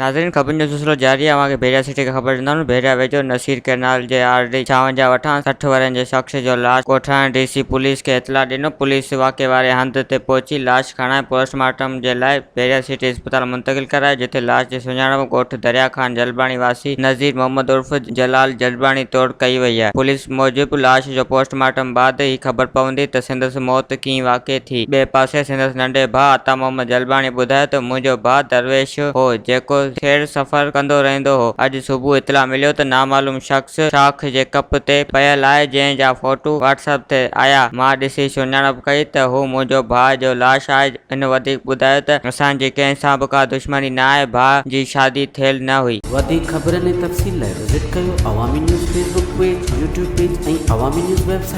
ناظرين خبرن جو سلسلو جاري آهي اوهان کي ڀيريا سٽي کان خبر ڏينداسون ڀيريا ويجهو نصير ڪئنال جي آر ڊي 56 وٺان 60 ورهين جي شخص جو لاش ڳوٺاڻن ڊي سي پوليس کي اطلاع ڏنو پوليس واقعي واري هنڌ تي پهچي لاش کڻائي پوسٽ مارٽم جي لاء ڀيريا سٽي اسپتال منتقل ڪرايو جتي لاش جي سڃاڻپ ڳوٺ دريا خان جلباڻي واسي نذير محمد عرف جلال جلباڻي طور ڪئي وئي آهي پوليس موجب لاش جو پوسٽ مارٽم بعد ئي خبر پوندي ته سندس موت ڪيئن واقع ٿي ٻئي پاسي سندس ننڍي ڀاء عطا محمد جلباڻي ٻڌايو ته منهنجو ڀاء درويش هو، جيڪو سير سفر ڪندو رهندو هو. اڄ صبح اطلاع مليو ته نامعلوم شخص شاخ جي ڪپ تي پيل آهي، جنهن جا فوٽو واٽس اپ تي آيا. مان ڏسي سڃاڻپ ڪئي ته هو منهنجو ڀاء جو لاش آهي. هن وڌيڪ ٻڌايو ته اسان جي ڪنهن سان به ڪا دشمني نه آهي، ڀاء جي شادي ٿيل نه هئي. وڌيڪ خبرن ۽ تفصيل لاء وزٽ ڪيو Awami news Facebook page, YouTube page ۽ Awami news website.